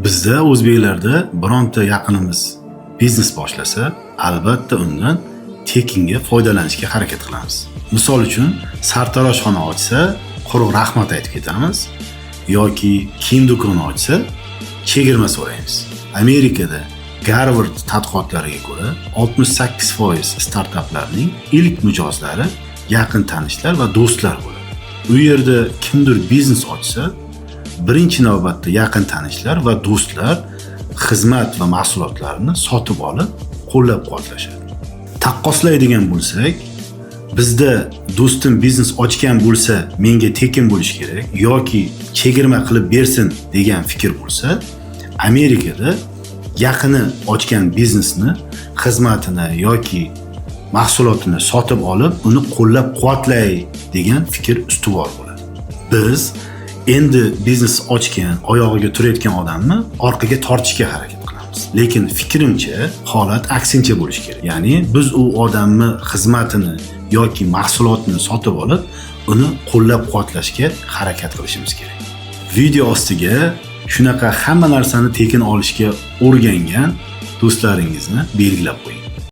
Bizda, o'zbeklarda, bironta yaqinimiz biznes boshlasa, albatta undan tekinga foydalanishga harakat qilamiz. Misol uchun, sartaroshxona ochsa, quruq rahmat aytib ketamiz yoki kiyim do'koni ochsa, chegirma so'raymiz. Amerikada Garvard tadqiqotlariga ko'ra, 68% startaplarning ilk mijozlari yaqin tanishlar va do'stlar bo'ladi. U yerda kimdir biznes ochsa, birinchi navbatda yaqin tanishlar va do'stlar xizmat va mahsulotlarni sotib olib, qo'llab-quvvatlashadi. Taqqoslaydigan bo'lsak, bizda do'stim biznes ochgan bo'lsa, menga tekin bo'lishi kerak yoki chegirma qilib bersin degan fikr bo'lsa, Amerikada yaqini ochgan biznesni xizmatini yoki mahsulotini sotib olib, uni qo'llab-quvvatlay degan fikr ustuvor bo'ladi. Biz endi biznes ochgan, oyog'iga turayotgan odamni orqaga tortishga harakat qilamiz. Lekin fikrimcha, holat aksincha bo'lishi kerak. Ya'ni biz u odamni xizmatini yoki mahsulotini sotib olib, uni qo'llab-quvvatlashga harakat qilishimiz kerak. Video ostiga shunaqa hamma narsani tekin olishga o'rgangan do'stlaringizni belgilab qo'ying.